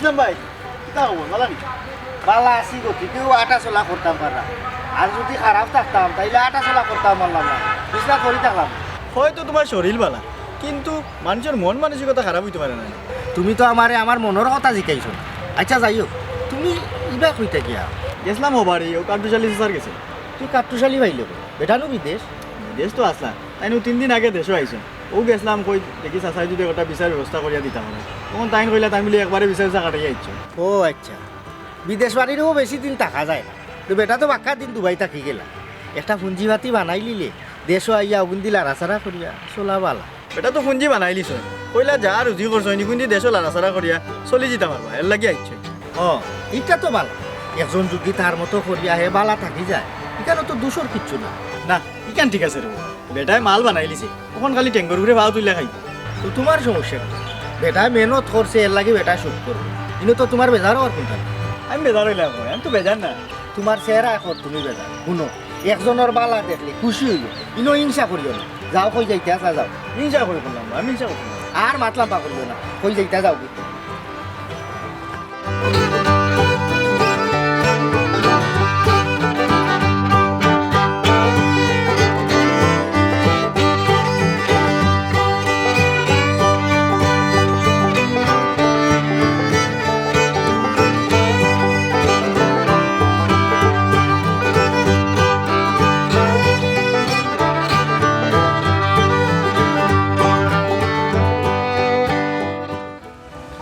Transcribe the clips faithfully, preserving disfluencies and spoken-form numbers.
ইসলাম ভাই, কিতা খবর? ভালা নি? ভালা আছি গো, ঠিকউ আটা চলা করতাম পাররা। আর যুদি খারাপ থাকতাম, তাইলে আটা চলা করতাম পারলাম না, বিছনাত পড়ি থাকলাম। হয়তো তুমার শরীর ভালা, কিন্তু মানষর মন মানসিকতা খারাপ অইতো পারে না। তুমি তো আমারে আমার মনর কথা জিকাইছো। আইচ্ছা, যাই হউক, তুমি ইবা কইতা গিয়া? গেছলাম ও বাড়ি, ও কাট্টুশালী চাচার গেছে। তুই কাট্টুশালী পাইলে কই? বেটা নু বিদেশ? বিদেশ তো আছলা, তাইন তিন দিন আগে দেশো আইছইন। অউ গেছলাম, কই দেখি চাচায় যুদি একটা ভিসার ব্যবস্থা করিয়া দিতা পারইন। তখন তাইন কইলা, তাইন বুলে একবারে ভিসা ভিসা কাটাইয়া আইছো। ও আইচ্ছা, বিদেশ বাড়িরেও বেশি দিন থাকা যায় না। তো বেটা তো বাক্কা দিন দুবাই থাকি গেলা। একটা পুঞ্জিপাতি বানাইলিলে দেশো আইয়া অগুইন্দি লাড়াচাড়া করিয়া চলা ভালা। বেটা তো পুঞ্জি বানাইলিছইন, কইলা যা রুজি করছইন, ইগুইন্দি দেশো লাড়াচাড়া করিয়া চলি যিতা পারবা, এরলাগি আইছইন। ও, ইটা তো ভালা। একজন যুদি তার মতো করিয়া হে ভালা থাকি যায়, ইখানো তো দুষর কিচ্ছু না। না, ইখান ঠিক আছে রে বা। বেটায় মাল বানাইলিছে, অখন খালি টেংগর উপরে পাও তুলিয়া খাইবো। তো তুমার সমস্যা কিতা? বেটায় মেহনত করছে, এরলাগি বেটায় সুখ করবো। ইনো তো তুমার বেজার অওয়ার কুনতা নাই। আমি বেজার অইলাম কই? আমি তো বেজার না। তুমার চেহারা এখন তুমি বেজার। হুনো, একজনর ভালা দেখলে খুশি অইও, ইনো হিংসা করিও না। যাও, কই যাইতা আছা, যাও। হিংসা করি করলাম না, আমি হিংসা করলাম না। আর মাত লাম্বা করিও না, কই যাইতা যাও।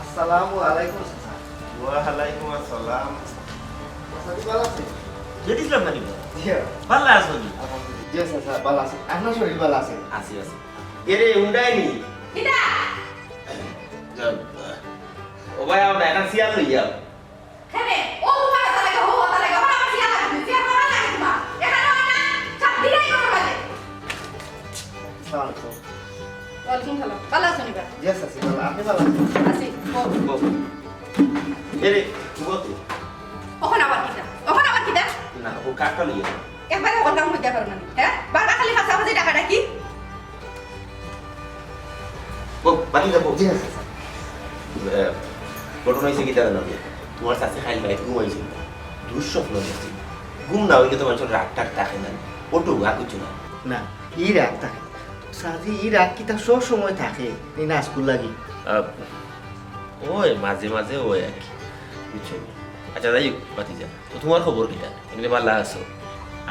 আসসালামু আলাইকুম, চাচা। ওয়ালাইকুম আসসালাম। চাচা, ভালা আছইন? জি, ইসলাম আলী ভাই। জি। ভালা আছো নি? আলহামদুলিল্লাহ। জি, চাচা, ভালা আছি। আপনার শরীর ভালা আছে? আছি, আছি। এরে, উন্ডাইনি? কিতা? যাক, ও ভাই, আমরা এখন চেয়ার লইয়া। কেনে? ও তুমার কথা লাগে, ও কথা লাগে, আমার আবার চেয়ার লাগে, চেয়ার করা লাগে তুমার। এখানে হয় না, সব বিদায় করো বাজে। আসসালামু আলাইকুম। ওয়ালাইকুম সালাম। ভালা আছো নি বা? জি, আছি, ভালা। আপনি ভালা আছেন? আছি, বও। বও। এরে, বও তো। অখন আবার কিতা? অখন আবার কিতা? না, ও কাকটা লইয়া। একবারে হকল কাম কইতা পারো না নি, হ্যাঁ? বারবার খালি ফাঁসাফাঁসি ডাকাডাকি। বও, বাকি যা, বও। জি, আচ্ছা, আচ্ছা। এ, ঘটনা অইছে কিতা জানো নি? তুমার চাচি কাইল রাইত ঘুমাইছিল না। দুঃস্বপ্ন দেখছিল। ঘুম না অইলে তো মানষর রাগ টাগ থাকে না। ওঠো, আর কিচ্ছু না। না, ই রাগ থাকে। চাচি, ই রাগ কিতা সব সময় থাকে? নি না স্কুল লাগি? আ, ওই মাঝে মাঝে ওই আর কি। বুঝছো নি? আচ্ছা, যাই হউক, বাতি যা। তো তুমার খবর কিতা? এমনে ভালা আছো?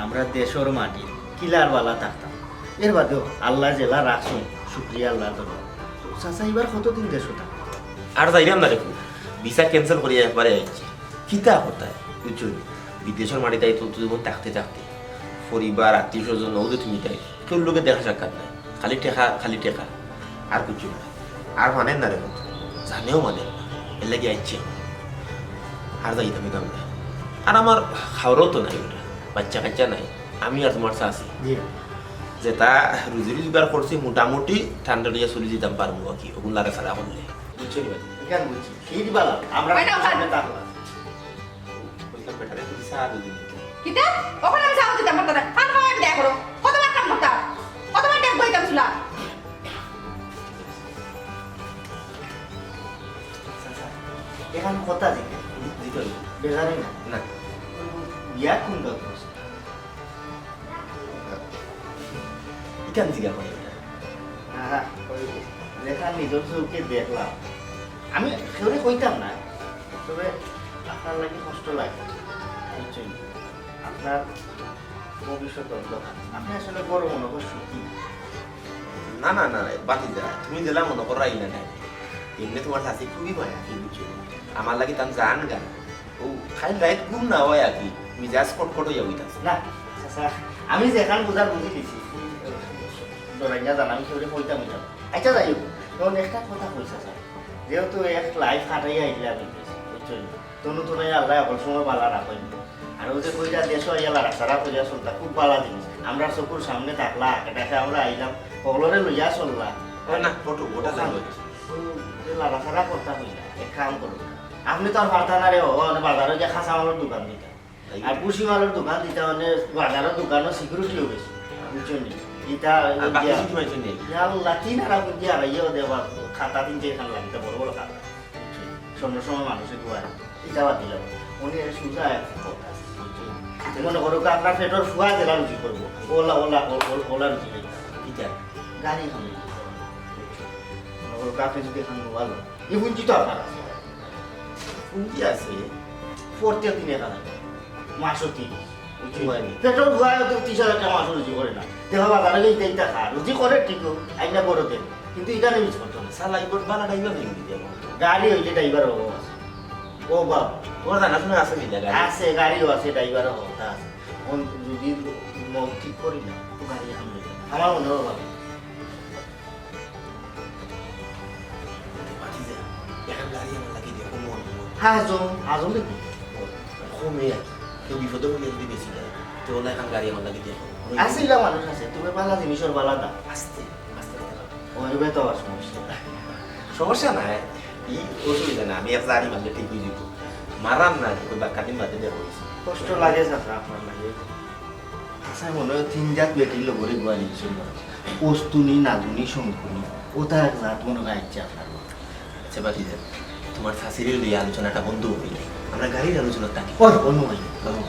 আমরা দেশর মাটি, কিলা আর ভালা থাকতাম। এর বাদেও আল্লায় যেলা রাখছইন, শুকরিয়া আল্লার দরবারে। তো চাচা, ইবার কতদিন দেশো থাকবা? আর যাইরাম না রে পুত, ভিসা cancel করিয়া একবারে আইছি। কিতা করতায়, বুঝছো নি? বিদেশর মাটিত আইতো তো জীবন থাকতে থাকতে পরিবার, আত্মীয় স্বজন, অউ যে তুমি তাই, কেউর লগে দেখা সাক্ষাৎ নাই, খালি টেকা, খালি টেকা, আর কিচ্ছু না। আর মানের না রে পুত, জানেও মানের না, এরলাগি আইছি। আর যাইতাম অইতাম না। আর আমার খাওয়ারও তো নাই ওটা, বাচ্চা কাচ্চা নাই, আমি আর তুমার চাচি। জি। যেটা রুজি রুজগার করছি মোটামুটি টানটানিয়া চলি যিতাম পারমু আর কি, অগুন লাড়াচাড়া করলে। বুঝছো নি ভাই? ইখান বুঝছি। এই দিবা না, আমরা কয়টা ওখানে? সামনে থাকলাম। কইলাম, বেটারে, তুই চা দিবি নাকি? কিতা? অখন আমি চা দিতাম পারতাম না। খান খাওয়া বিদায় করো। কতবার কাম করতাম? কতবার ডেক বইতাম চুলা? চাচা, অখন কথা জিকে। জি, জি, জি। বেজার অইন না। না। বিয়া কুন দল করছে? ইখান জিগা করে বেটা। না, না, ওই লেখা নিজর চউখে দেখলাম। আমি কেউরে কইতাম না, তবে আপনার লাগি কষ্ট লাগে, বুঝছইন? আপনার ভবিষ্যৎ অন্ধকার। আপনি আসলে বড় মনে হয় সুখী। না, না, না, বাদ দিয়া, তুমি যেলা মনো করো, আইনা নাই। এমনে তুমার চাচি খুবই মায়া, কি বুঝছো? আমার লাগি তান জান গা। ও, খালি রাইত ঘুম না অয় আর কি, মিজাজ কটকট অইয়া উঠতাছে। না, চাচা, আমি যেখান বুঝার বুঝি দিছি। ডরাইয়া জান, আমি কেউরে কইতাম না। আচ্ছা, যাই হোক, এখন একটা কথা কই, চাচা। যেহেতু এক লাইফ কাটাইয়া আইলাম, বুঝছো? তনু তনু আল্লায় হকল সময় বালা রাখইন। আর অউ যে কইরা দেশো আইয়া লাড়াচাড়া করিয়া চলতা, খুব বালা জিনিস। আমরার চকুর সামনে থাকলা, এটাকে আমরা আইলাম, হকলরে লইয়া চললা। ও না, ফটো, ওটা ওখান যাইব। অউ যে লাড়াচাড়া করতা কইলা, এক কাম করো। আপনে তো আর পারতা না রে বাবা, মানে বাজারো গিয়া কাঁচা মালর দোকান দিতা। তাই? আর ভুসি মালর দোকান দিতা, মানে বাজারর দোকানও সিকিউরিটিও বেশি। বুঝছো নি? ইটা আর বাকি দিয়া ছুটি পাইছো নি? ইয়া আল্লাহ, তিন হারা দিয়া আইও দেবা, খাতা তিন চাইরখান লাগতা, বড় বড় খাতা। স্বর্ণ সময় মানুষে দোয়ায়, ইটা বাদ দিলাম। উনি এর সুজা এক কথা আছে, বুঝছো? মনে করো কি আপনার পেটর ফুয়া যেলা রুজি করবো, ওলা, ওলা, ও-, ও-, ওলা রুজি করবো। ইটা গাড়ি খাবে। মনে করো কি আপনি যদি এখন মোবাইল, এই পুঞ্জি তো আপনার আছে। পুঞ্জি আছে, প্রত্যেক দিনে খাবে। মাসও তিরিশ। বুঝছো? পেটর ফুয়ায় তো ত্রিশ হাজার টেকা মাসও রুজি করে না। দেখো বাজারে গিয়া ইটা ইটা খা, রুজি করে ঠিক, আইনা বড় দেন। কিন্তু ইটা নিয়ে মিস করতো না। শালা, ইগোর বালা ড্রাইভার হয়ে গেছে এখন। গাড়ি হইলে ড্রাইভার হবো আছে। ও বাপ। ওর জানাশোনা আছে নি গাড়ি? আছে, গাড়িও আছে, ড্রাইভারও হতা আছে। অখন যদি মন ঠিক করি না, তো গাড়ি এখন লইবে। আমার মনে হয় ভালো। ভাতিজা, এখন গাড়ি আমার লাগি দেখো মন মন। হ্যাঁ, আজম, আজম দেখো। কমে আর কি। কেউ বিপদে পড়লে যদি বেশি যায়, তো ওলা এখন গাড়ি আমার লাগি দেখো। আছে, ইলা মানুষ আছে, তুমি বালা জিনিসর বালা দাম। আস্তে, আস্তে কথা। ও, এবার তো আবার সমস্যা। সমস্যা নাই, ই অসুবিধা না, আমি এক জারি মারলে ঠিক হয়ে যাবো। মারাম না, ওই বাক্কা দিন বাদে দেখো। কষ্ট লাগে চাচা আপনার লাগে। আচ্ছা, মনে হয় তিন জাত বেটির লগরে গুয়ালি দিছিল। ওস্তুনি, নাদুনি, শঙ্কুনি, ওটা এক জাত মনে হয় আইছে আপনার। আচ্ছা, বাকি যাক, তোমার শাশুড়ি লইয়া আলোচনাটা বন্ধ হইলে আমরা গাড়ির আলোচনা থাকি। ওই, অন্য ভাই, অন্য।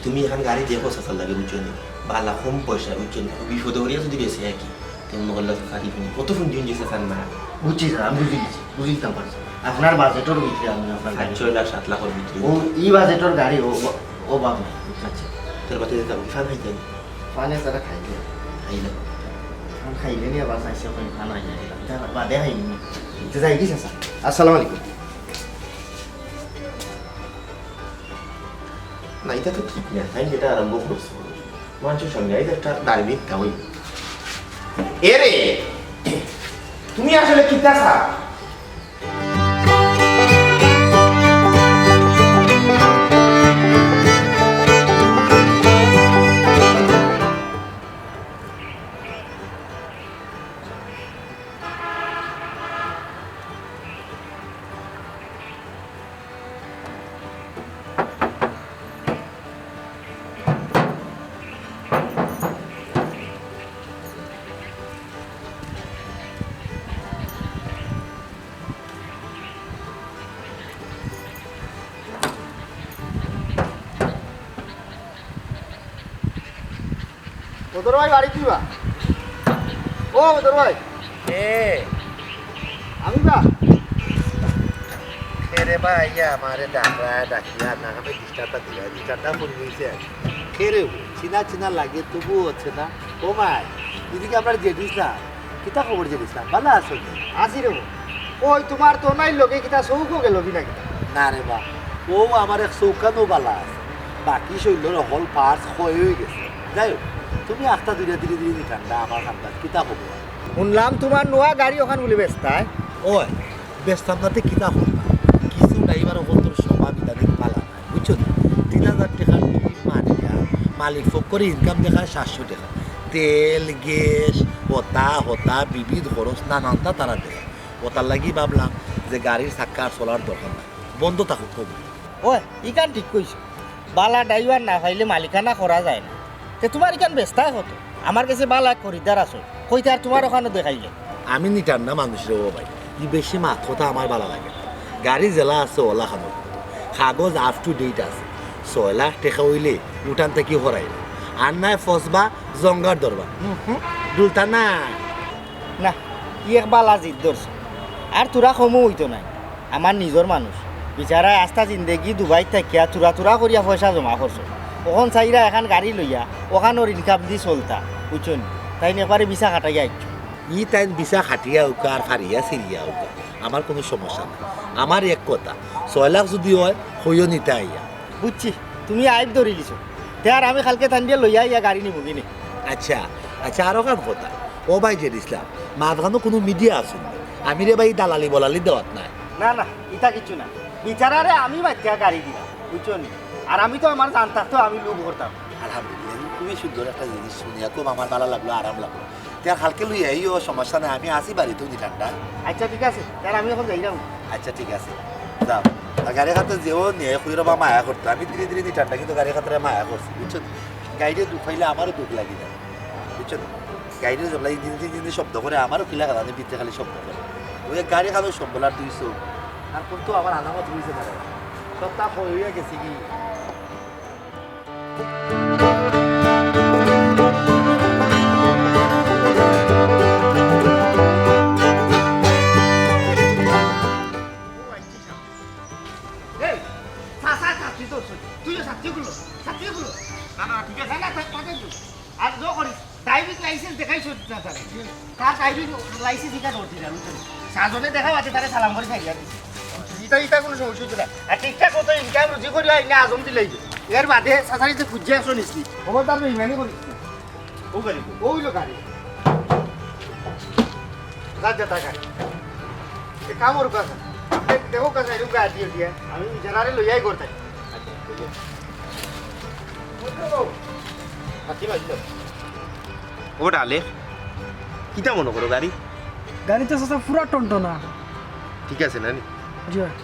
তুমি এখন গাড়ি দেখো, চাচার লাগে, বুঝছো নি? বালা কম পয়সা, বুঝছো নি? বিপদে পড়িয়া যদি বেশি আর কি, তেমন মহল্লা শাড়ি ফিনি, কত ফোন দিন যে চাচার মা। বুঝছি স্যার, আমি বুঝি গেছি, বুঝি দিতাম পারছি। আপনার বাজেটর ভিতরে আমি আপনার গাড়ি ছয় লাখ, সাত লাখর ভিতরে। ও, এই বাজেটর গাড়ি, ও, ও, ও বাপ নাই, বুঝতে পারছি। তোর বাতে যেতাম, ফান খাইতে? ফানে তারা খাইলে। খাইলে। ফান খাইলে নিয়ে আবার চাইছে, ওখানে ফান আইয়া গেলাম। এটা আবার বাদে খাইনি। এটা যাই কি চাচা? আসসালামু আলাইকুম। না, এটা তো ঠিক না। আমি যেটা আরম্ভ করছি, মানুষের সঙ্গে এই যে একটা দাঁড়িয়ে মিথ্যা হই। এ রে, তুমি আসলে কিতা চাও? বদর ভাই, বাড়ি কিবা? ও বদর ভাই। এ। আমি বা? এ রে ভাই, ইয়া, আমারে ডাকরা, ডাকিয়া না, আমি ডিস্টার্বটা দিলা, ডিস্টার্বটা পড়ি গেছে। কে রে, চিনা চিনা লাগে, তবুও হচ্ছে না। ও মাই, এদিকে আপনার জেঠিস না, কিতা খবর জেঠিস না? ভালা আছো নি? আছি রে বা। ওই তোমার তো নাই লগে কিতা চউখও গেল কি না কিতা? না রে বা, ও আমার এক চউখখানও ভালা আছে, বাকি শরীরর হকল পার্টস ক্ষয় হয়ে গেছে। যাই হোক, তুমি আখতা ধরিয়া ধীরে ধীরে নিতাম না, আমার খান্দাত কিতা খবর? শুনলাম তোমার নয়া গাড়ি ওখান বলে বেচতায়। ওই, বেচতাম না তে কিতা করতাম? কিছু ড্রাইভার অকলর স্বভাব ইদানিং ভালা নায়, বুঝছো নি? তিন হাজার টেকার টিপ মারিয়া মালিক ফক্করে ইনকাম দেখায় সাতশো টেকা। তেল, গ্যাস, হতা হতা, বিবিধ খরচ, নানানটা তারা দেখায়। ওটার লাগি ভাবলাম যে গাড়ির চাক্কা আর চলার দরকার নাই, বন্ধ থাকুক কম। ওই, ইখান ঠিক কইছো। বালা ড্রাইভার না পাইলে মালিকানা করা যায় না। তে তোমার ইখান বেচতায় কত? আমার গেছে বালা এক খরিদ্দার আছে, কইতে আর তোমার ওখানে দেখাইলে। আমি নিটার না মানুষ রে ও ভাই, ই বেশি মাত কথা আমার ভালা লাগে না। গাড়ি যেলা আছে ওলা খানো, কাগজ up to date আছে। ছয় লাখ টেকা হইলে উঠান থাকি হরাইলে, আর নাই ফসবা জঙ্গার দরবার। হুম, হুম, ডুলতা না। না, ই এক বালা জিদ ধরছো। আর থুড়া কমও হইতো নায়। আমার নিজর মানুষ। বিচারায় আস্তা জিন্দেগি দুবাইত থাকিয়া থুড়া থুড়া করিয়া পয়সা জমা করছো। অখন চাইরা এখান গাড়ি লইয়া, ওখানোর ইনকাম দি চলতা, বুঝছো নি? তাইন একবারে মিছা খাটাইয়া আইছো। ই তাইন বিছা খাটিয়া উকা আর ফারিয়া ছিরিয়া উকা, আমার কুনু সমস্যা নাই। আমার এক কথা, ছয় লাখ যুদি অয়, কইও নিতা আইয়া। বুঝছি, তুমি আইব ধরিলিছো, তে আর আমি কাইলকে তানরে লইয়া আইয়া গাড়ি নিমুগিনি। আচ্ছা, আচ্ছা, আরোখান কথা, ও ভাই জেড ইসলাম, মাঝখানো কুনু মিডিয়া আছইন নি? আমি রে ভাই দালালি বলালি দেওয়াত নায়। না, না, ইতা কিচ্ছু না। বেচারারে আমি মাতিয়া গাড়ি দিলাম, বুঝছো নি? আর আমি তো আমার জান থাকতেও আমি লোভ করতাম। আলহামদুলিল্লাহ, খুবই সুন্দর একটা জিনিস হুনিয়া খুব আমার ভালা লাগলো, আরাম লাগলো। তে আর কাইলকে লইয়া আইও, সমস্যা নাই, আমি আছি বাড়িত নি ঠান্ডা। আচ্ছা, ঠিক আছে, তে আর আমি অখন যাইরাম। আচ্ছা, ঠিক আছে, যাও। আর গাড়ি খাতে যেও নিয়ে কইরো বা মায়া করতো, আমি ধীরে ধীরে নি ঠান্ডা কিন্তু গাড়ি খাতে মায়া করছি, বুঝছো নি? গাড়িরে দুখ পাইলে আমারও দুখ লাগি যায়, বুঝছো নি? গাড়িরে যেবলা ইঞ্জিন ইঞ্জিন শব্দ করে, আমারও কিলা গালানি ভিতরে খালি শব্দ করে। ওই গাড়ি খালো সম্বল আর দুইশো, আর কিন্তু আমার আলামত হইছে না রে। সব তা হইয়া গেছে কি? এই, সা-, সা-, ছাত্রী তো, তুইও ছাত্রী গুলো, ছাত্রী গুলো। না, না, ঠিক আছে। না, না, তা-, তাদের তো। আর জো করিস, ড্রাইভিং লাইসেন্স দেখাইছ না তারে। তার ড্রাইভিং লাইসেন্স ইটা ধরতে যাবে, বুঝছো? সাজনে দেখা আছে, তারে সালাম করে খাইয়া দিছে। ইটা, ইটা কুনু সমস্যা হইতো না। আর ঠিকঠাক মতো ইনকাম রুজি করি হয় না, আজম দিলাই। এর বাদে সাসারিতে খুঁজে একশো নিসনি। খবরদার বেইমানি করিস না। ও গাড়ি কই? ওই লো গাড়ি। যা, যা, টাকা। এ কাম ওর কাছে। আপনি দেখো কাছে, এরকম গাড়ি দিয়ে দিয়ে। আমি যারারে লইয়াই করতে। ও ডালে, কিতা মনে করো গাড়ি? গাড়ি তো চাচা পুরা টনটনা। ঠিক আছে না নি? জি অয়।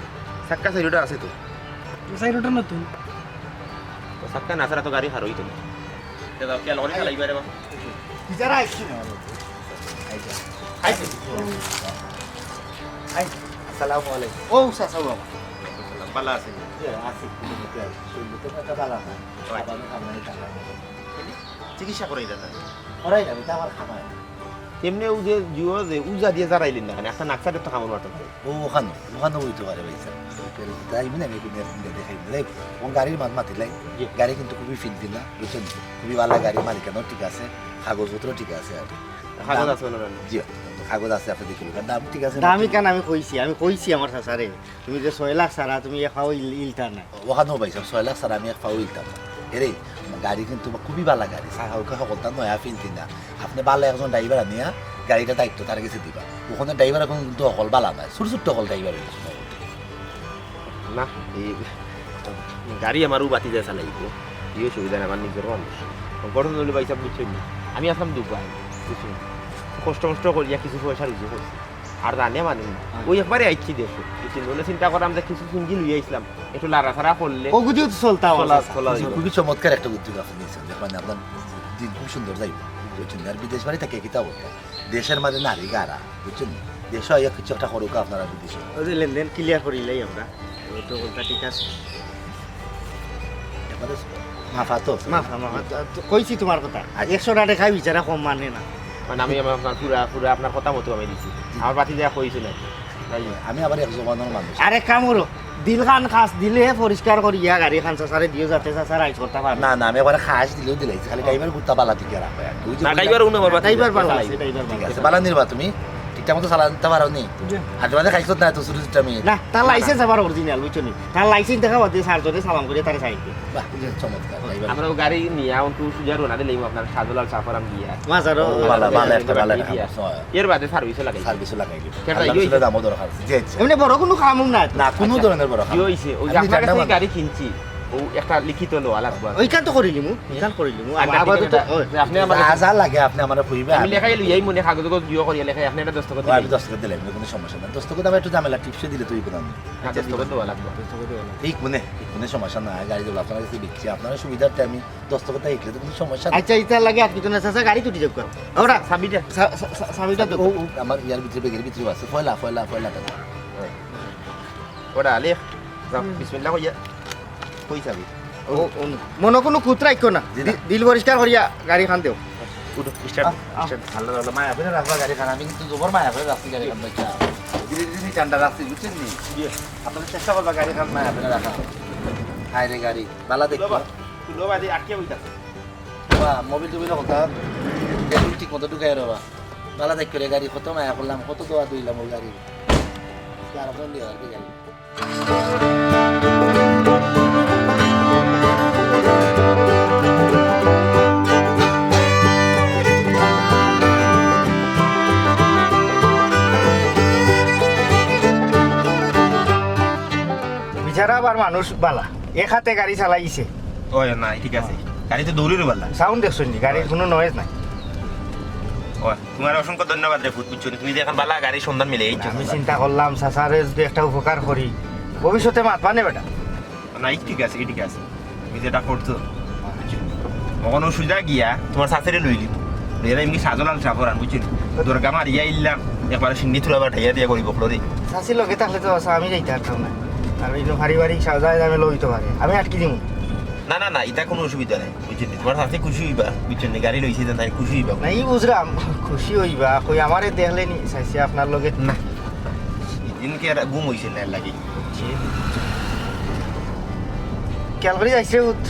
চাক্কা চাইরোটা আছে তো? চাইরোটা নতুন। তো চাক্কা না ছাড়া তো গাড়ি খাড়া অইতো না। তে যাও, খেয়াল করি চালাইবা রে বা। বিচারা আইছি না। আইছি। আইছি। আইছি। আসসালামু আলাইকুম। ও, চাচা বাবা। ভালা আছেন? জি, আছি। শরীর তো একটা ভালা না। ও আচ্ছা। খাবার খাবার খাবার। চিকিৎসা করাই দাদা? করাই না, এটা আমার খাবার। এমনি ও যে জুয়ো যে উজা দিয়ে জারাইলেন না কেন? একটা নাকশা তো খাবার মারতে। ও ওখানে, ওখানে হইতে পারে ভাই স্যার। তাই মানে আমি একটু দেখ-, দেখ-, দেখাই না। যাই হোক, ও গাড়ির মাত মাতিলাই। জি। গাড়ি কিন্তু খুবই ফিনফিনা, বুঝছেন? খুবই ভালা গাড়ি, মালিকানাও ঠিক আছে, কাগজপত্র ঠিক আছে আর কি। কাগজ দাম আছে ওনার? জি, কাগজ আছে, আপনি দেখে নেবেন। দাম ঠিক আছে? দামি কেন আমি কইছি, আমি কইছি আমার চাচারে, তুমি যে ছয় লাখ ছাড়া তুমি এক পাও ইল-, ইলতা না। ওখানেও ভাই সাহেব, ছয় লাখ ছাড়া আমি এক পাও ইলতাম না। এরে, গাড়ি কিন্তু খুবই ভালা গাড়ি, চাকা উকা হকলতা নয়া ফিনফিনা। আপনি ভালা একজন ড্রাইভার আনিয়া গাড়িটা দায়িত্ব তার গেছে দিবা। ওখানে ড্রাইভার এখন কিন্তু হকল ভালা নাই, ছোট ছোট হকল ড্রাইভার হয়ে গেছে। না, এই গাড়ি আমারও বাতি যায় চালাইব, এই অসুবিধা নাই, আমার নিজের মানুষ। ঘটনা হইলে ভাই সাহেব বুঝছেন নি, আমি আসলাম দুবাই, বুঝছেন নি? কষ্ট মষ্ট করিয়া কিছু পয়সা রুজি করছি। আর জানে মানে না। হ্যাঁ। ওই একবারে আইছি দেশো। বুঝছেন? ওনে চিন্তা করলাম যে কিছু পুঞ্জি লইয়া আইছলাম, একটু লাড়াচাড়া করলে ও বুঝিও তো চলতা চলা, আছে। চলা অইব। খুবই চমৎকার একটা উদ্যোগ আপনি নিয়েছেন, যে মানে আপনার দিন খুব সুন্দর যাইব। বুঝছেন? আর বিদেশ বাড়ি থেকে কিতা বলতে? দেশের মাঝে নারী গারা, বুঝছেন? দেশো আইয়া কিছু একটা করুক আপনারা বিদেশে। ওই যে লেনদেন ক্লিয়ার করিলাই আমরা। ওই তো কথা ঠিক আছে। এবারে মাফা তো? মাফা, মাফা। তো, তো কইছি তোমার কথা। আচ্ছা। একশো টাকা খাই বিচারা কম মানে না। মানে আমি আমার আপনার পুরা, পুরা আপনার কথা মতো আমি দিছি। জি। আমার বাতি দেয়া কইছে না। তাই আমি আবার এক জমানার মানুষ। আরে কাম করো, দিল খান খাস দিলে পরিষ্কার করিয়া গাড়ি খান চাচারে দিও যাতে চাচা রাইজ করতে পারে। না, না, আমি একবারে খাস দিলেও দিলাইছি, খালি ড্রাইভার গুত্তা বালা দিকে রাখবে আর কি। ওই যে না, ড্রাইভার উনি আমার বাতি ড্রাইভার দেয়া বালা চালাই। আছে, ড্রাইভার ঠিক বালা আছে, আছে। বালা নির্বা তুমি। ঠিকঠাক মতো চালাইতে পারো নি? জি। আর তোমাদের খাইছত না তো শুরু আমি। না, তার লাইসেন্স আবার অরিজিনাল, বুঝছো নি? তার লাইসেন্স দেখা বাদে সারজনে সালাম করে তারে সাইড দে। বাহ, বুঝলেন, চমৎকার, ড্রাইভার। আমরা ও গাড়ি নিয়ে এখন তো সুজা রওনা দিলাম আপনার শাহজালাল চা ফার্ম দিয়া। মাঝারও ও, বালা, বালা একটা, বালা একটা। এর বাদে সার্ভিসও লাগাই। সার্ভিসও লাগাই দিব। কেন আল্লাহ ইয়ে রসুলের দামও দরকার আছে। জি, জি। এমনি বড় কোনো কাম না তো? না, কোনো আচ্ছা। ধরনের বড় কাম ইয়ে না। হইছে, ওই যে আমি আপনার ঠান্ডা কাছে মানুষ। গাড়ি কিনছি, ও একটা লিখিত নেওয়া লাগবে। ওইখান তো করিলিমু, এখান করিলিমু। আর আবার বাকি তো, যেটা, ওই। যে আপনি আমার যা, কাছে যা লাগে আপনি আমার কইবে, আমি আমি লেখাই লইয়াই মনে কাগজ কাগজ ইয়ে করিয়া লেখাই, আপনি একটা দস্তখত ও, আমি দিলেই। দস্তখত দিলাম, কোনো সমস্যা না। দস্তখত আবার একটু ঝামেলা, টিপসে দিলে তুই কোনো না, আচ্ছা, দস্তখত দেওয়া লাগবে। দস্তখত দেওয়া লাগবে। ঠিক মনে, ঠিক মনে সমস্যা না, গাড়ি দেবো আপনার কাছে দিচ্ছি, আপনার সুবিধার্থে আমি দস্তখত লিখলে তো কোনো সমস্যা না। আচ্ছা, ইতার লাগে আর কিছু না, চাচা, গাড়ি তুটি যাক। ওরা, চাবিটা। চা-, চা-, চা-, চাবিটা ও, দে। ও, আমার ইয়ার ভিতরে, ব্যাগের ভিতরে আছে, পয়লা, পয়লা, পয়লা, পয়লা। ওটা আলে, যাও, হুম। বিসমিল্লাহ কইয়া, কই চাবি? ও, ও, মনে কোনো খুঁত রাখো না। জি না। দি-, দিল পরিষ্কার করিয়া গাড়ি খান দেও। উঠো, স্টার্ট, আহ, আহ। স্টার্ট। ভালো, ভালো, মায়া করে রাখবা গাড়ি খান, আমি কিন্তু জবর মায়া করে রাখছি গাড়ি খান, ভাই। ধীরে ধীরে ঠান্ডা রাখছি, বুঝছেন নি? জি। আপনারা চেষ্টা করবা গাড়ি খান মায়া করে রাখা। হায় রে গাড়ি, বালা দেখো। তুলো বা, তুলো বা, যে আটকে বইতাছে। বা, মোবিল টুবিল কথা, ব্যাটারি ঠিক মতো ঢুকাই রাখবা। বালা থাকি করে গাড়ি, কত মায়া করলাম, কত দোয়া দিলাম ওই গাড়ি। আজকে আর ফোন দিয়ে আর কি গাড়ি। বিচারা আবার মানুষ বালা, এক হাতে গাড়ি চালাইছে। ওই না, ঠিক আছে। গাড়ি তো দৌড়ির বালা। সাউন্ড দেখছইন নি? গাড়ির কোনো নয়েজ নাই। ওই, তোমার অসংখ্য ধন্যবাদ রে ফুত, বুঝছো নি? তুমি যে এখন বালা গাড়ির সন্ধান মিলে এই আমি চিন্তা করলাম, চাচারে যদি একটা উপকার করি, ভবিষ্যতে মাতবা নে বেটা। না, এই ঠিক আছে, এই ঠিক আছে। তুমি যেটা করছো, বুঝছো নি? অখন ও সুজা গিয়া তোমার চাচারে লইলি তো। লইয়া এমনি সাজলাল সাফরান, বুঝছো নি? দরগা মারিয়া ইল্লাম, একবারে সিন্নি থুড়া বাটাইয়া দিয়া করি বকলো রে। চাচির লগে থাকলে তো আছে, আমি যাইতে পারতাম না। আর এই যে পারিবারিক সা-, যায় আমি লইতে পারে, আমি আটকি দিমু। না, না, না, এটা কোনো অসুবিধা নাই, বুঝছো নি? তোমার চাচি খুশি হইবা, বুঝছো নি? গাড়ি লইছে যে তাই খুশি হইবা। না, ই বুঝলাম, খুশি হইবা। কই আমারে দেখলে নি, চাইছে আপনার লগে। না, এদিনকে আর ঘুম হইছে না, এর লাগি। খেয়াল করি যাইছে হুত।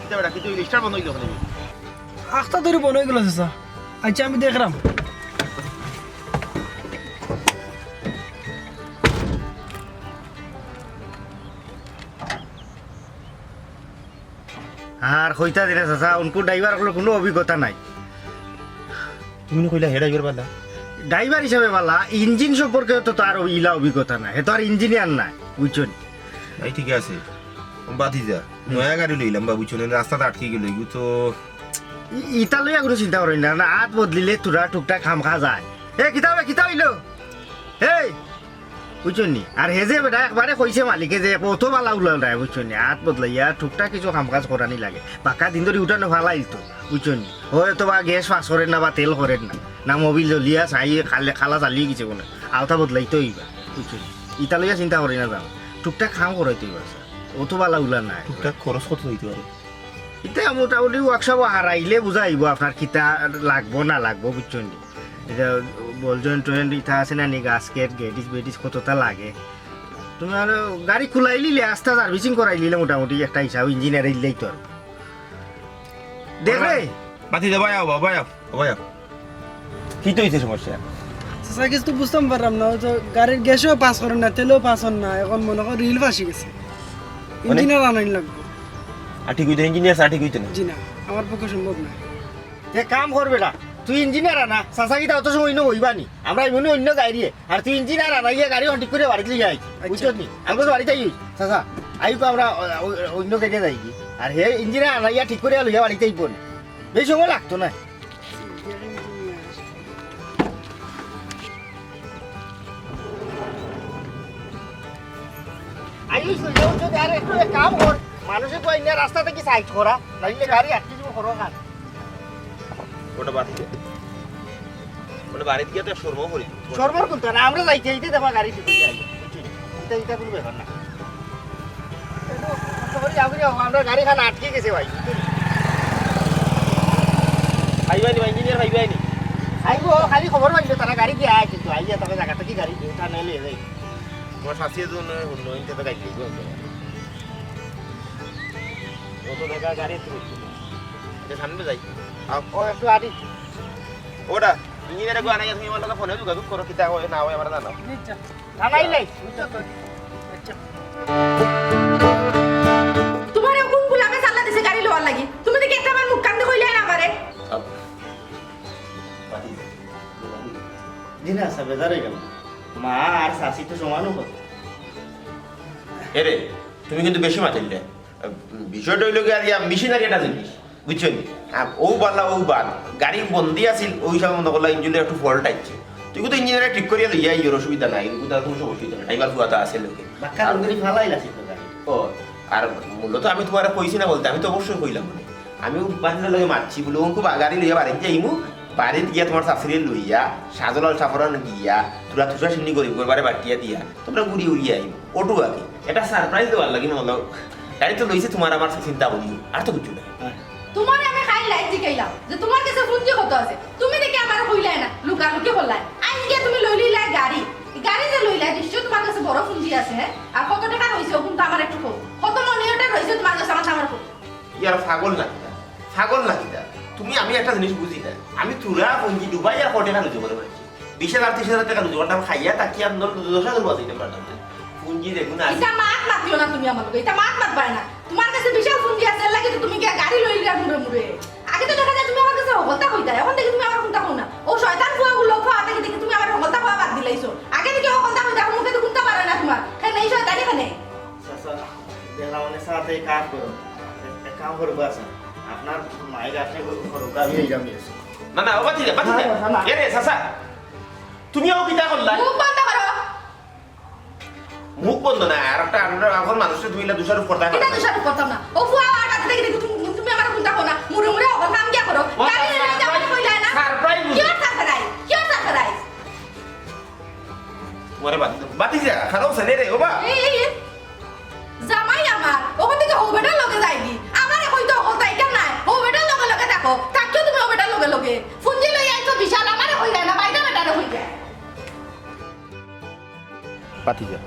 কিতা বেটা, কিতা হইল? স্টার্ট বন্ধ হইল কেনে? আখতা ধরি বন্ধ হয়ে গেল, চাচা। আচ্ছা, আমি দেখলাম। আর কইতা দিলে চাচা, উনকু ড্রাইভার অকলর কোনো অভিজ্ঞতা নাই। তুমি না কইলা হে ড্রাইভার বালা? ড্রাইভার হিসাবে বালা, ইঞ্জিন সম্পর্কে তো তার ইলা অভিজ্ঞতা নাই, হে তো আর ইঞ্জিনিয়ার নায়, বুঝছো নি? এই ঠিক আছে, বাদ দি যা। নয়া গাড়ি লইলাম বা, বুঝছো নি? রাস্তাত আটকি গেল, এগু তো ই-, ইতা লইয়া কোনো চিন্তা করইন না, না, আত বদলিলে তোরা টুকটাক খামখা যায়। এ, কিতা হবে, কিতা হইল? এই, বুঝছো নি? আর হে যে বেটা একবারে কইছে মালিকে যে অত বালা উলাল নাই, বুঝছো নি? আত বদলাইয়া টুকটাক কিছু কাম কাজ করানি লাগে। বাক্কা দিন ধরি উঠানো ফালাইল তো, বুঝছো নি? হয়তো বা গ্যাস পাস করেন না বা তেল করেন না, না মোবিল জ্বলিয়া চাই খালে-, খালা চালিয়ে গেছে কোনো। আলতা বদলাইতে হইবা, বুঝছো নি? ইতা লইয়া চিন্তা করি না যাও, টুকটাক কাম করাইতে হইবা, স্যার। অত বালা উলা নাই। টুকটাক খরচ কত হইতে পারে? ইতা মোটামুটি ওয়ার্কশপ হারাইলে বুঝা আইব আপনার কিতা লাগবো না লাগবো, বুঝছো নি? এটা বল জয়েন্ট টয়েন্ট ইতা আছে না নি, গাস্কেট, গেটিস বেটিস কতটা লাগে। তুমি আর গাড়ি খুলাই লিলে, আস্তা সার্ভিসিং করাই লিলে মোটামুটি একটা হিসাব, ইঞ্জিনিয়ার ইলেই তো আর। দেখ রে। বাতি দে, ভাই আও, ভাই আও, ভাই আও। কি তো হইছে সমস্যা? চাচা, কিছু তো বুঝতাম পারলাম না, ওই তো গাড়ির গ্যাসও পাস করেন না, তেলও পাস হন না, এখন মনে কর রিল ফাঁসি গেছে। মানে? ইঞ্জিনিয়ার আনাইন লাগবো। আর ঠিক হইতো, ইঞ্জিনিয়ার ছাড়া ঠিক হইতো না। জি না, আমার পক্ষে সম্ভব না। এক কাম কর বেটা, তুই ইঞ্জিনিয়ার আনা, চাচা কিতা অত সময় ইনো বইবা নি? আমরা এমনি অন্য গাড়ি, আর তুই ইঞ্জিনিয়ার আনাইয়া গাড়ি ঠিক করে বাড়িত লইয়া আই, আচ্ছা। বুঝছত নি? আমি তো বাড়িত আই, চাচা, আইব আমরা অ-, অ-, অন্য গাড়ি যাই কি? আর হে ইঞ্জিনিয়ার আনাইয়া ঠিক করে লইয়া বাড়িত আইব না, বেশি সময় লাগতো না। আয়ুষ, তুই যাও যদি আর একটু এক কাম কর, মানুষে তো এনে রাস্তা থাকি সাইড করা, নাইলে গাড়ি আটকে যাবো, খরো খান। ওটা বাদ দে। ওটা বাড়িত গিয়া তো শর্ম করি। শর্মর কোনটা না, আমরা যাইতে যাইতে দেখবা গাড়ি ঢুকে যাই। এটা, এটা কোনো ব্যাপার না। একটু কষ্ট করি যাও, করি যাও, আমরা গাড়ি খান আটকে গেছে ভাই। ভাই ভাই নি, ভাই ইঞ্জিনিয়ার ভাই ভাই নি। আইবো, খালি খবর পাইলে তারা গাড়ি কি আয়, কিন্তু আইয়া তবে জায়গা থাকি গাড়ি দিয়ে টানে নিয়ে যাই। তোমার শাস্তি তো নয়, অন্য ইনতে তো গাড়ি লইবো। অত জায়গা গাড়ি তো রইছে। এটা সামনে যাই। আও। ও একটু আটি। ওটা, ইঞ্জিনিয়ার গো আনাই, তুমি আমার লগে ফোনে যোগাযোগ করো, কিতা হয় না হয় আমার জানাও। আচ্ছা। জানাই নাই। আচ্ছা। তোমারে কোন গুলামে সাল্লা দিছে গাড়ি লওয়ার লাগি? তুমি দেখি একটা বার মুখ কান্দে কইলে না আমারে। জি না, আচ্ছা, বেজার হয়ে গেল। মা আর শাশি তো সমানও কথা। এরে, তুমি কিন্তু বেশি মাতিলে। বিষয়টা হইল কি, আর ইয়া, মেশিনারি একটা জিনিস, বুঝছো নি? আর ও বালা, ও বাদ। গাড়ি বন্দি আছিল, ওই সময় মনে করলা ইঞ্জিনের একটু ফল্ট আছে। তুই কিন্তু ইঞ্জিনিয়ারে ঠিক করিয়া লইয়া আইও, অসুবিধা নাই, কিন্তু তার কোনো সমস্যা হইতো না, ড্রাইভার ফুয়াটা আছে লোকে। বাক্কা আর লুঙ্গি ফালাই আছে তো গাড়ি। ও, আর মূলত আমি তোমারে কইছি না বলতে, আমি তো অবশ্যই কইলাম মানে। আমি বাতিজার লগে মাতছি, বলে, "ওকে বা-, গাড়ি লইয়া বাড়িত যাইমু, বাড়িত গিয়া তুমার চাচিরে লইয়া, শাহজালাল শাহপরান গিয়া, তুরা তুষার সিন্নি গরিব গরবারে বাটিয়া দিয়া, তুমরা ঘুরি উড়িয়া আইও। অটু বাকি। একটা surprise দেওয়ার লাগি মনে অইলো। গাড়ি তো লইছে তুমার আমার চিন্তা করিও। আর তো কিচ্ছু না। তুমারে আমি খাইল লাইত জিকাইলাম যে তুমার গেছে পুঞ্জি কত আছে। তুমি দেখি আমারে কইলায় না, লুকালুকি করলায়। আইজ গিয়া তুমি লইলিলায় গাড়ি। গাড়ি যে লইলায়, নিশ্চয় তুমার গেছে বড় পুঞ্জি আছে, হ্যাঁ? আর কত টেকা রইছে, অগুন তো আমার একটু কও। কত money order রইছে তুমার গেছে, আমার তো আমার কও। ইয়ার পাগল না কিতা? পাগল না কিতা? তুমি, আমি একটা জিনিস বুঝি না। আমি তুরা পুঞ্জি ডুবাই আর কয় টেকা রুজি করে মারছি? বিশ হাজার, ত্রিশ হাজার টেকা রুজি করতাম, খাইয়া তাকিয়া আর দশ হাজার বাঁচাইতাম পারতাম না। পুঞ্জি দেখুন না। ইতা মাত মাতিও না তুমি আমার লগে, ইতা মাত মাতবায় না। তুমার গেছে বিশাল পুঞ্জি আছে, এর লাগি তো তুমি গিয়া গাড়ি লইলিলায় মুড়ে মুড়ে। আগে তো দেখা যায় তুমি আমার গেছে হকলতা কইতায়, অখন দেখি তুমি আমার কুন্তা কও না। অউ শয়তান ফুয়াগুলো ফুয়া থাকি দেখি তুমি আমার হকলতা কওয়া বাদ দিলাইছো। আগে দেখি হকলতা কইতায়, মুখে তো কুন্তা বারয় না তুমার। কেনে এই শয়তানি কেনে? চাচা, বেলা মানে সাথে কাজ করো। এক, এক কাম করো, বাসা। আপনার মায়ের আপনি করো, আমি এই গ্রামে আছি। না, না, ও বাদ দিলে, বাদ দিলে। না, না, না। এ রে, চাচা, তুমিও কিতা করলা? মুখ বন্ধ করো। মুখ বন্ধ না, আর একটা, আর একটা, এখন মানুষকে তুমি ইলা দোষারোপ করতে পারো কিতা না। দোষারোপ করতাম না। ও ফুয়া আর বাদ দেখি দেখি তুমি, তুমি আমার কুন্তা কও না। মুড়ে মুড়ে অখন কাম গিয়া করো। ও, গাড়ি নিয়ে যাও, surprise, কইলায় না। Surprise। কিয়র surprise? কিয়র surprise? ওরে বাদ, বাদ দিছে, খারাপ ছেলে রে, ও বা। এই, এই, এই। জামাই আমার, অখন থাকি হউ বেটার লগে যায়গি। আমারে কইতো হকলতা ইটা নায়, হউ বেটার লগে লগে থাকো। থাকিও তুমি হউ বেটার লগে লগে। পুঞ্জি লইয়া আইছো বিশাল, আমারে কইলায় না, বাইরে বেটারে কইলায়। ভাতিজা,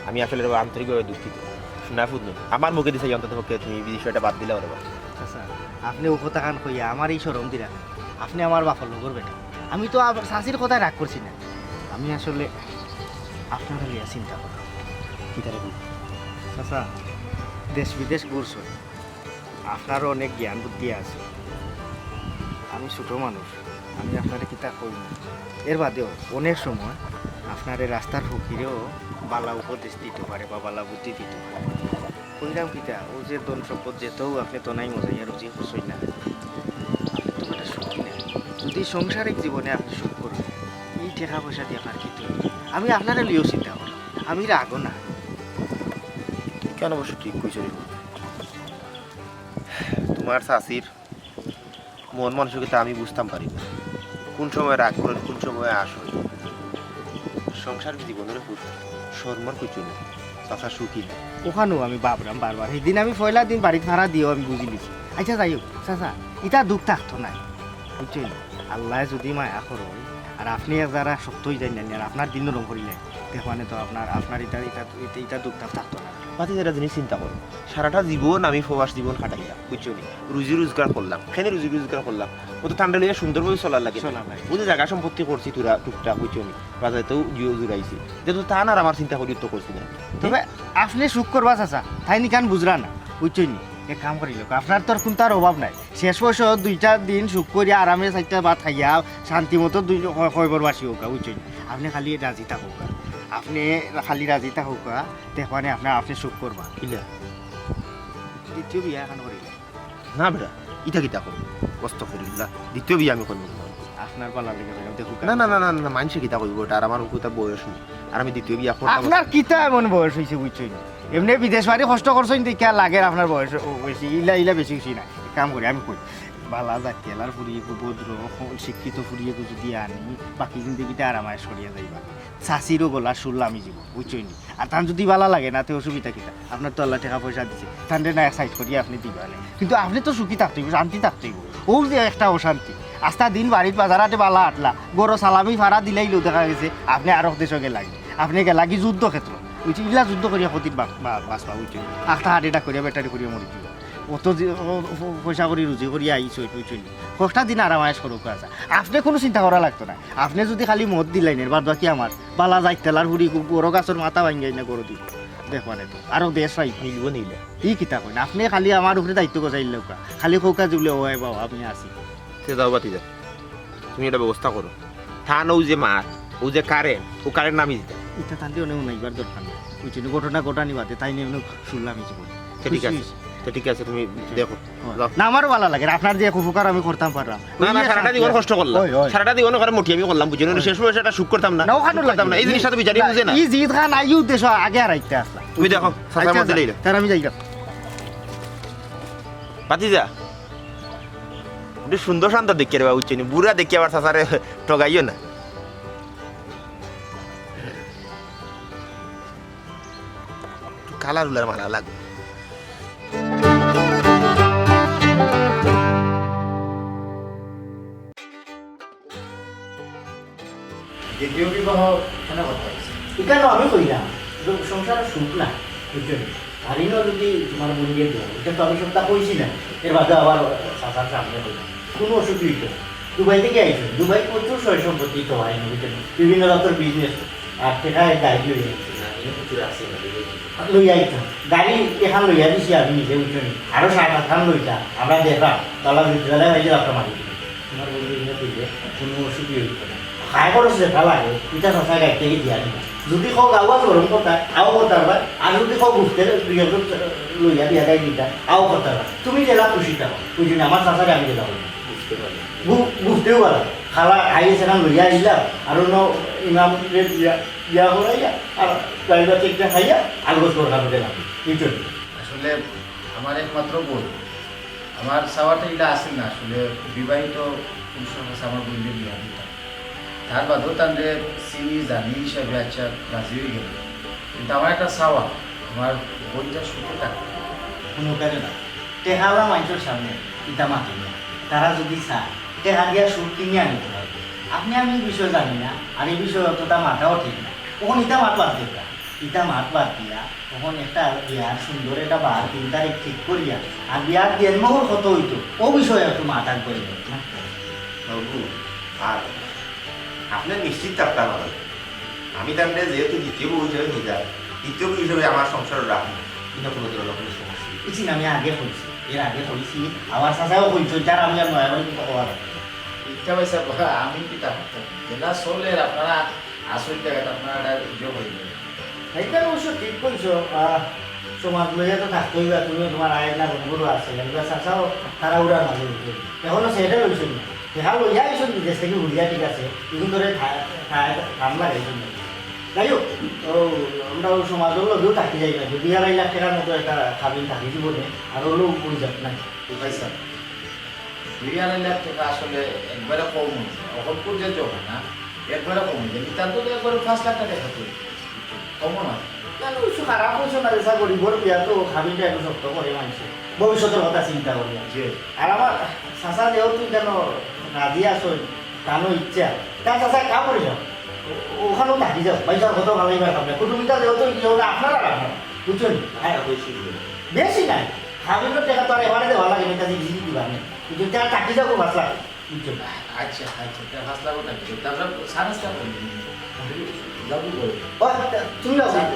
আমি আসলে আন্তরিকভাবে দুঃখিত। শোনা ফুত নই, আমার মুখেদি চাই অন্তত পক্ষে তুমি এই বিষয়টা বাদ দিলাও রে বা। চাচা, আপনে অউ কথাখান কইয়া আমারে শরম দিরা। আপনে আমার বাপর লগর বেটা। আমি তো আবার চাচির কথায় রাগ করছি না। আমি আসলে আপনারে লইয়া চিন্তা করলাম। কিতা রে বা? চাচা, দেশ বিদেশ ঘুরছইন, আপনারও অনেক জ্ঞান বুদ্ধি আছে। আমি ছোট মানুষ, আমি আপনারে কিতা কইমু। এর বাদেও অনেক সময় আপনারে রাস্তার ফকিরেও বালা উপদেশ দিতো পারে বা বালা বুদ্ধি দিতো পারে। কইরাম কিতা, অউ যে ধন সম্পদ যেতাউ আপনে তো নাই মজাইয়া রুজি করছইন না, আপনে তো বেটা সুখী না। যদি সাংসারিক জীবনে আপনে সুখ করইন, এই টেকা পয়সা দি আপনার কিতা অইবো? আমি আপনারে লইয়াউ চিন্তা করি, আমি রাগও না। কেন অবশ্য ঠিক কইছো রে বা। তুমার চাচির মন মানসিকতা আমি বুঝতাম পারি না। কোন সময় রাগ করইন, কোন সময় আশ অয়। সংসার জীবনর উপর শরমর কিছু নাই। চাচা সুখী না। অখানউ আমি ভাবরাম বারবার। হিদিন আমি পয়লা দিন বাড়িত ফাড়া দিয়াউ আমি বুঝিলিছি। আইচ্ছা, যাই হউক, চাচা, ইতা দুখ থাকতো নায়। বুঝছইন? আল্লায় যুদি মায়া করইন, আর আপনে যারা শক্ত অইযাইন না, আর আপনার দিল নরম করিলাইন, দেখবানে তো আপনার, আপনার ইতা, ইতা, ইতা, ইতা দুখ থাক-, থাকতো না। ভাতিজা, একটা জিনিস চিন্তা করো, সারাটা জীবন আমি প্রবাস জীবন কাটাইলাম, বুঝছো নি? রুজি রোজগার করলাম, কেনে রুজি রোজগার করলাম, অউ তো তানরে লইয়া সুন্দরভাবে চলার লাগি। চলার লাগি। অউ যে জাগা সম্পত্তি করছি তুরা টুকটাক, বুঝছো নি? বাজারেতেউ জিও জুড়াইছি, যেহেতু তান আর আমার চিন্তা করি তো করছি না। তবে আপনে সুখ করবা চাচা, তাইন ইখান বুঝরা না, বুঝছো নি? এক কাম করিলাউক্কা, আপনার তো আর কুন্তার অভাব নাই। শেষ পয়সা দুইটা দিন সুখ করিয়া আরামে চাইরটা ভাত খাইয়া শান্তি মতো দুই হ-, হইবর বাসি অউক্কা, বুঝছইন? আপনে খালি রাজি থাকউক্কা। আপনে খালি রাজি থাকউক্কা, দেখবানে আপনে, আপনে সুখ করবা। কিলা? দ্বিতীয় বিয়া এখান করিলা। না বেটা, ইতা কিতা কও? আস্তাগফিরুল্লাহ। দ্বিতীয় বিয়া আমি করমু না। আপনার বালা লাগে বেটা, দেখউক্কা। না, না, না, না, না, মানষে কিতা কইবো, ইটা আর আমার কুন্তা বয়স নাই। আর আমি দ্বিতীয় বিয়া করতাম আপনার না। কিতা এমন বয়স অইছে, বুঝছইন? এমনে বিদেশ বাড়ি কষ্ট করছইন দেখিয়া লাগের আপনার বয়স অ-, অইছে, ইলা, ইলা বেশি অইছে না। এক কাম করি, আমি কই, বালা জাতর ফুরি এগু, ভদ্র, শিক্ষিত ফুরি এগু যুদি আনি, বাকি জিন্দেগিটা আরাম আয়েশ করিয়া যাইবা। চাচিরও গলার সুর লামি যিবো, বুঝছইন নি? আর তান যুদি বালা লাগে না, তে অসুবিধা কিতা? আপনার তো আল্লায় টেকা পয়সা দিছে, তানরে না এক side করিয়া আপনে দিবা নে। কিন্তু আপনে তো সুখী থাকতে অইবো, শান্তি থাকতে অইবো। অউ যে একটা অশান্তি, আস্তা দিন বাড়িত বাজার হাটে বালা আটলা, ঘরো সালামি ফাড়া দিলাইলো দেখা গেছে, আপনে আরক দেশো গেলাগি। আপনে গেলাগি যুদ্ধ ক্ষেত্র। বুঝছইন, ইলা যুদ্ধ করিয়া কতদিন বা-, বা-, বাঁচবা, বুঝছইন? একটা heart attack করিয়া, battery করিয়া মরি যিবো। অত যে, অ-, অ-, পয়সা করি রুজি করিয়া আইছইন, বুঝছইন? কয়টা দিন আরাম আয়েশ করউক্কা। আপনে কুনু চিন্তা করা লাগতো না। আপনে যুদি খালি মত দিলাইন, এর বাদ বাকি আমার। বালা জাতর ফুরি, বড় গাছর মাথা ভাঙ্গাই না গরু দিব। দেখবানে তো। আরো দেশ পাই। মিলবো নিলে। ই কিতা কইন? আপনে খালি আমার উপরে দায়িত্ব গজাইলাউক্কা। খালি কউক্কা যে বুলে, "ওই বাবা, আমি আছি।" তে যাও ভাতিজা। তুমি একটা ব্যবস্থা করো। তান অউ যে মাত, অউ যে current, অউ current নামি দিতা। ইতা তানরে অনে হুনাইবার দরকার নাই। বুঝছইন নি? ঘটনা ঘটানি বাদে তাইন অনে সুর লামি যিবো। তে ঠিক আছে। তে ঠিক আছে, তুমি দেখো। অয়। যাও। না, আমারও বালা লাগে। আপনার যে এক উপকার আমি করতাম পারলাম। না, না, অউ সারাটা জীবন কষ্ট করলাম। অয়, অয়। সারাটা জীবন ওখানে মটি আমি করলাম, বুঝছইন নি? অয়। শেষ বয়সে একটা সুখ করতাম না। না, ওখানে করতাম না। এই জিনিসটা তো বিচারি বুঝে না। ই জিদ খান, ই উদ্দেশ্য আগে আর আইতে আসলাম। তুমি দেখো, চাচার আচ্ছা, মধ্যে আচ্ছা। লইলে। তার আমি যাইলাম। ভাতিজা। একটু সুন্দর শান্ত দেখিয়া রে বাবা, বুঝছো নি? বুড়া দেখিয়া আবার চাচারে ঠগাইও না। একটু কালা রুলার মারা লাগবো। দ্বিতীয় বিবাহ কেন করতে হচ্ছে? ইখানো আমি কইলাম, যে সংসারে সুখ না, বুঝছো নি? আর ইনো যদি তোমার বোন বিয়া দেওয়া, ইটা তো আমি সবটা কইছি না, এর বাদে আবার চাচার সামনে কইলাম, কোনো অসুখ হইতো না। দুবাই থেকে আইছো, দুবাই প্রচুর সয় সম্পত্তি তো হয় না, বুঝছো নি? বিভিন্ন জাতর বিজনেস, আর টেকা গাড়ি লই আইছো। না, ইনো প্রচুর আছে না, লই আইছো। গাড়ি এখান লইয়া দিছি আমি নিজে, বুঝছো নি? আরো সাত আটখান লইতা, আমরা দেখলাম, তালা দিতে তালা হয়ে গেল আপনার মালিক। তোমার বন্ধু ইনো কইলে কোনো অসুখই হইতো না। খায় খরচ যেটা লাগে, ইটা চাচায় গাড়ি থেকে দিয়া নিবা। যদি কও গাওয়া গরম কথা, আও কথা পারবা। আর যদি কও গুফতে দুই একজন লইয়া দিয়া গাই দিতা, আও কথা পারবা। তুমি যেলা খুশি থাকো, ওই জন্য আমার চাচারে আমি যেলা করি। বুঝতে পারলাম। গু-, গুফতেও পারো। খালা আইলে সেখান লইয়া আইলাম, আর অন্য ইমাম রে দিয়া, দিয়া করাইয়া, আর ড্রাইভার চেকটা খাইয়া, আর গোস করে খাবে দিলাম। বুঝছো? আসলে আমার একমাত্র বোন। আমার চাওয়াটা ইলা আছিল না, আসলে বিবাহিত পুরুষের কাছে আমার বোনরে বিয়া দিতাম। তার বাদেও তানরে চিনি জানি হিসাবে আচ্ছা রাজি হয়ে গেল। কিন্তু আমার একটা চাওয়া, আমার বোনটা সুখে থাকবে। কোনো কাজে না, টেকালা মানুষের সামনে ইতা মাতিও না। তারা যদি চায়, টেকা দিয়া সুখ কিনে আনতে পারবে। আপনি আমি এই বিষয়ে জানি না, আর এই বিষয়ে অতটা মাথাও ঠিক না। তখন ইতা মাত বাদ দিতা। ইতা মাত বাদ দিয়া, তখন একটা বিয়ার সুন্দর একটা বার তিন তারিখ ঠিক করিয়া, আর বিয়ার দিন মোহর কত হইতো, ও বিষয়ে একটু মাথা করি না। বাবু, আর আপনি নিশ্চিত থাকতে পারেন। আমি তাহলে যেহেতু দ্বিতীয় বউ হিসেবে নিয়ে যাই, দ্বিতীয় বউ হিসেবে আমার সংসার রাখবো, কিন্তু কোনো ধরনের কোনো সমস্যা নেই। বুঝছি না, আমি আগে কইছি, এর আগে কইছি, আমার চাচাও কইছে, যার আমি আর নয়া করে কথা কওয়া লাগবে না। ইচ্ছা হয়েছে, আমি কি তা করতাম? যেটা চলে, আপনারা আসল জায়গাটা আপনারা এটা ইয়ে হয়ে যাবে। এইটা অবশ্য ঠিক কইছো, আহ, সমাজ লইয়া তো থাকতে হইবা, তুমিও তোমার আয়ের না গরু আছে, এগুলা চাচাও তারা উড়ার মাঝে উঠে। এখনো সেটেল হইছে না। দেখা লইয়া আইসো বিদেশ থেকে ঘুরিয়া, ঠিক আছে, এখন ধরে থা-, থা-, ঠান্ডা লাগাইছে না। যাই হোক, ও, আমরা ওই সমাজের লোকেও থাকি যাই না, দুই আড়াই লাখ টাকার মতো একটা খাবিন থাকি জীবনে, আর ওগুলো উড়ে যাক না। ভাই স্যার, দুই আড়াই লাখ টাকা আসলে একবারে কম হয়েছে, অকলপুর যে জমা না, একবারে কম হয়েছে, নিতান্ত তো একবারে পাঁচ লাখ টাকা থাকবে। কমও নয়। না, না, অবশ্য খারাপ হয়েছে না রে, স্যার, গরিবর বিয়া তো খাবিটা একটু শক্ত করে মানছে, ভবিষ্যতের কথা চিন্তা করিয়া। জি। আর আমার চাচা যেহেতু কেন রাজি আছইন, তানো ইচ্ছা, তার চাচা কা করিলাম, ও-, ওখানেও থাকি যাও, ভাই স্যার, কত ভালো এবার খাবে, কুটুমিতা যেহেতু ইয়ে ওটা আপনারা রাখবেন, বুঝছেন? হ্যাঁ। বেশি নাই, খাবির টেকা তো আর এবারে দেওয়া লাগে না, কাজে বিজলি দিবা না, কিন্তু তার থাকি যাবো পাঁচ লাখ। বুঝছো? আচ্ছা, আচ্ছা, তা পাঁচ লাখ টাকা দিবে। তারপরে সারাস কা করবে? যাবো বলে। ও, তুমি যাও, যাও।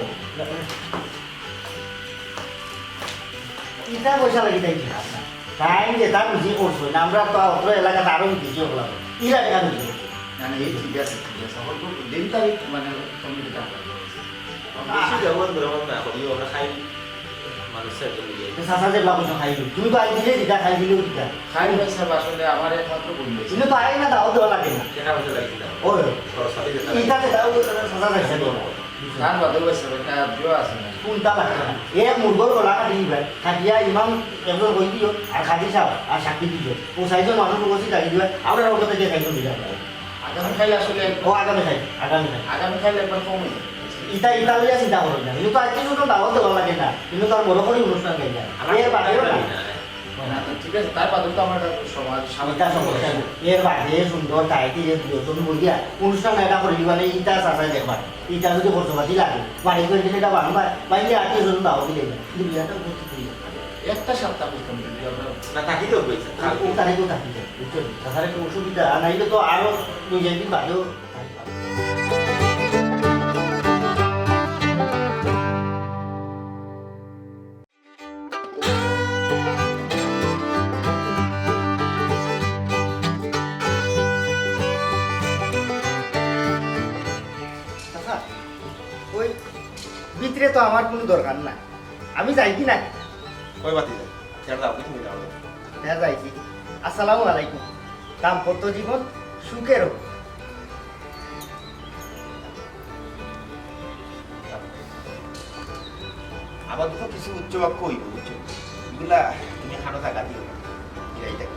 ইটা পয়সা লাগি তাই কি আপনার? তাই যে তার বুঝি করছো না, আমরা তো অত্র এলাকাত আরো বেশি হলাম। ইরা টাকা বুঝি করছো। না, না, এই ঠিক আছে, ঠিক আছে। এখন তো দিন তারিখ মানে কমিটি টাকা। বেশি ব্যবহার করে আমার না করি, আমরা খাই মানুষ একজন মিলিয়ে। তো চাচা যে ব্লক খাই দিল। তুমি তো আই দিলে দিতা, খাই দিলেও দিতা। খাই ভাই সাহেব, আসলে আমার একমাত্র বোন হয়েছে। তুমি তো আই না, দাও দেওয়া লাগে না। টাকা পয়সা লাগে না। ওই। খরচ পাতি যেটা লাগে। ইটাতে দাও, চাচা লাগছে তো। তার বাদেও ভাই সাহেব, একটা আত্মীয় আছে না। কোনটা লাগছে না? এ মুরগর গলা কাটি দিবে। কাটিয়া ইমাম একজন কই দিও, আর কাজী সাহেব, আর সাক্ষী দিও। ও চাইজন মানুষ উপস্থিত থাকি দিবে, আমরা ওর কথা দিয়ে চাইজন দিলাম। আগামী খাইলে আসলে ও আগামী খাই, আগামী খাই। আগামী খাইলে একবার কম হয়ে যাবে। ইটা, ইটা লইয়া চিন্তা করো না। কিন্তু তো আজকে শুধু দাওয়াত দেওয়া লাগে না, কিন্তু তার বড় করে অনুষ্ঠান হয়ে যায়। আমার এর বাদেও না। না, না, ঠিক আছে, তার বাদেও তো আমার একটা সমাজ, ইটা সামাজিক সমস্যা নেই। এর বাদে সুন্দর তাই দিয়ে দুজন বলিয়া অনুষ্ঠান এটা করে দিবা না, ইটা চাচাই দেখবা। ইটা যদি খরচপাতি লাগে, বাড়ি করে দিলে এটা বাংলা, বাইরে আত্মীয় স্বজন দাওয়াত দিলে না। কিন্তু বিয়াটা উপস্থিত হয়ে যাবে। একটা সপ্তাহ করতাম যদি আমরা না থাকি তো হয়েছে। ও তারিখও থাকি যায়, বুঝছো? তাছাড়া একটু অসুবিধা, আর নাইলে তো আরো দুই চার দিন বাদেও চাচা, ওই ভিতরে তো আমার কোনো দরকার না, আমি যাই কি না? কই বাতি যাই? ছেড়ে দাও, কিছু মিলে হবে। হ্যাঁ, যাই কি? আসসালামু আলাইকুম। দাম্পত্য জীবন সুখের হোক। আবার তো কিছু উচ্চ বাক্য হইব, বুঝছো? এগুলা তুমি হানো থাকা দিও না। এটাই দেখো।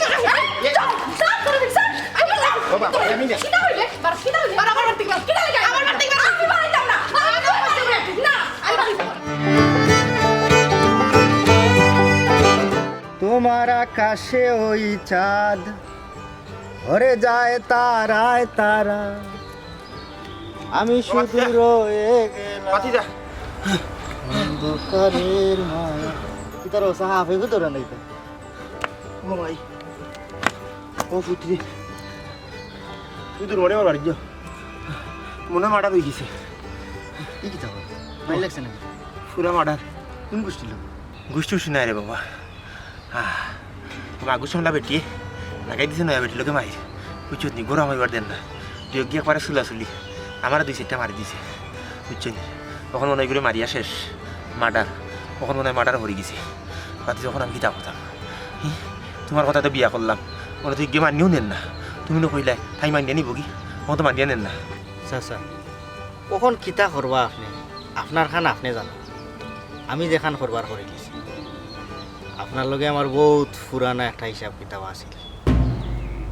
বাবা, আমি না। কিতা কইলে? বার, কিতা কইলে? বার, আমার বাড়ি থাকি বার। কিতা কইলে? আমার বাড়ি থাকি বার। আমি বাড়ি যাইতাম না। আমি বাড়ি যাইতাম না। না, আমি বাড়ি যাইতাম না। তোমার আকাশে ওই চাঁদ ভরে যায় তারায় তারা, আমি শুধু রয়ে গেলাম। ভাতিজা। অন্ধকারের মায়া। কিতার অবস্থা? হাফে তো ধরে নাই তো। ও ভাই। ও পুত্রি। তুই তো রোডে মারা দিও। মনে হয় মার্ডার হয়ে গেছে। ই কিতা কয়? মাইর লাগছে না? পুরা মার্ডার। কোন গোষ্ঠীর লোক? গোষ্ঠী উষ্ঠী নাই রে বাবা। আহ, মাগুর সামলা বেটি, লাগাই দিছে নয়া বেটি লোকে মাইর। বুঝছত নি, গরম হইবার দেন না। দুই একগি একবারে চুলাচুলি। আমারে দুই চাইরটা মারি দিছে। বুঝছো নি? অখন মনে হয় করে মারিয়া শেষ। মার্ডার। অখন মনে হয় মার্ডার হরি গেছে। বাতি যখন আমি কিতা করতাম? হি? তোমার কথা তো বিয়া করলাম। মনে তো ইগে মানিও নেন না। তুমি না কইলায়, তাই মানিয়া নিব কি? অখন তো মানিয়া নেন না। চাচা, অখন কিতা করবা আপনে? আপনার খান আপনে জানো। আমি যেখান করবার করি দিছি। আপনার লগে আমার বহুত পুরানা একটা হিসাব কিতাব আছিল।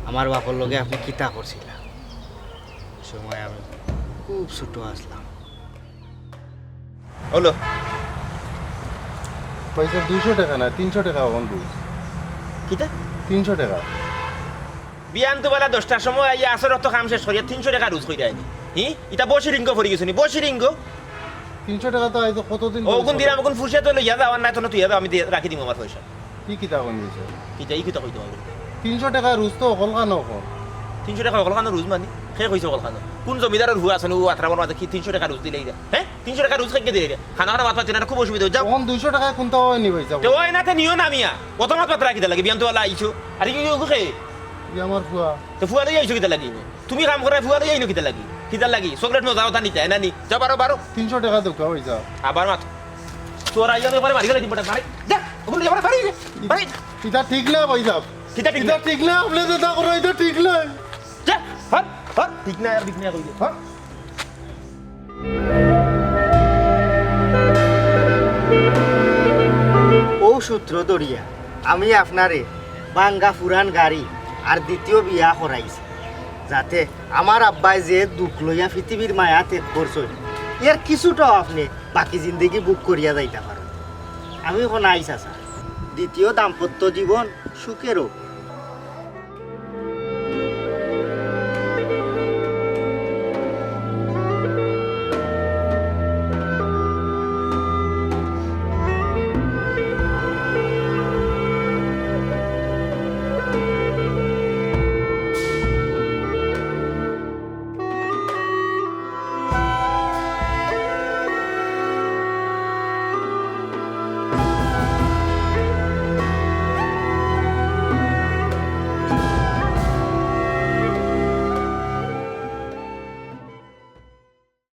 আমার বাপর লগে আপনে কিতা করছিলা? সময় আমি খুব ছোট আছলাম। হলো। পয়সা দুইশো টাকা না, তিনশো টাকা অখন রুজ। কিতা? তিনশো টাকা। বিয়ান তো বেলা দশটার সময় আইয়া আসর অক্ত কাম শেষ করিয়া তিনশো টাকা রুজ কইরা আইনি। হি? ইতা বসি রিঙ্গ পড়ি গেছে নি, বসি রিঙ্গ। তিনশো টাকা তো আইতো কতদিন ও ধরে কোন দিন চলে? আমাকে ফুসে তো লইয়া যাও, আর নাই তো তুই যাও, আমি দিয়ে রাখি দিমু আমার পয়সা। কি কিতা কোন দিছে? কিতা ই কিতা কইতো আমি? তিনশো টাকা রুজ তো অকল খানো অখন। তিনশো টাকা অকল খানো রুজ মানি? কে কইছে অকল খানো? কোন জমিদারর হুয়া আছে নি, ও আত্রামর মাঝে কি তিনশো টাকা রুজ দিলে ইরা? হ্যাঁ? তিনশো টাকা রুজ খাইকে দিলে ইরা? খানা খানা ভাত পাচ্ছে না, খুব অসুবিধা হয়ে যাও। অখন দুইশো টাকা কোনটা হয়নি ভাই যাও। তো ওই না তে নিও না মিয়া। অত মাত মাত্রা কিতা লাগে? বিয়ান তো আলা আইছো। আর কি কি খে? ই আমার ফুয়া। তো ফুয়া লই আইছো কিতা লাগি? তুমি কাম করায় ফুয়া লই আইনো কিতা লাগি? কিতা লাগি? চকলেট মজা কথা নিতে, না নি? যাও বারো, বারো। তিনশো টাকা দোকা হয়ে যাও। আবার মাত। তোর আইয়া তো এবারে বাড়ি গেলে দিন বটা, বাড়ি। যা, ওখানে যাবার বাড়ি, বাড়ি। ইটা ঠিক না ভাইসাব। কিতা ঠিক ইটা না? ঠিক না, আপনে যেটা করো, ইটা ঠিক না। যা, হর, হর, ঠিক না আর ঠিক না কইলে, হর। অউ সূত্র ধরিয়া আমি আপনারে ভাঙ্গা পুরান গাড়ি আর দ্বিতীয় বিয়া করাইছি, যাতে আমার আব্বায় যে দুখ লইয়া পৃথিবীর মায়া ত্যাগ করছইন, এর কিছুটাও আপনে বাকি জিন্দেগি ভোগ করিয়া যাইতা পারইন। আমি অখন আই চাচা, দ্বিতীয় দাম্পত্য জীবন সুখের হোক।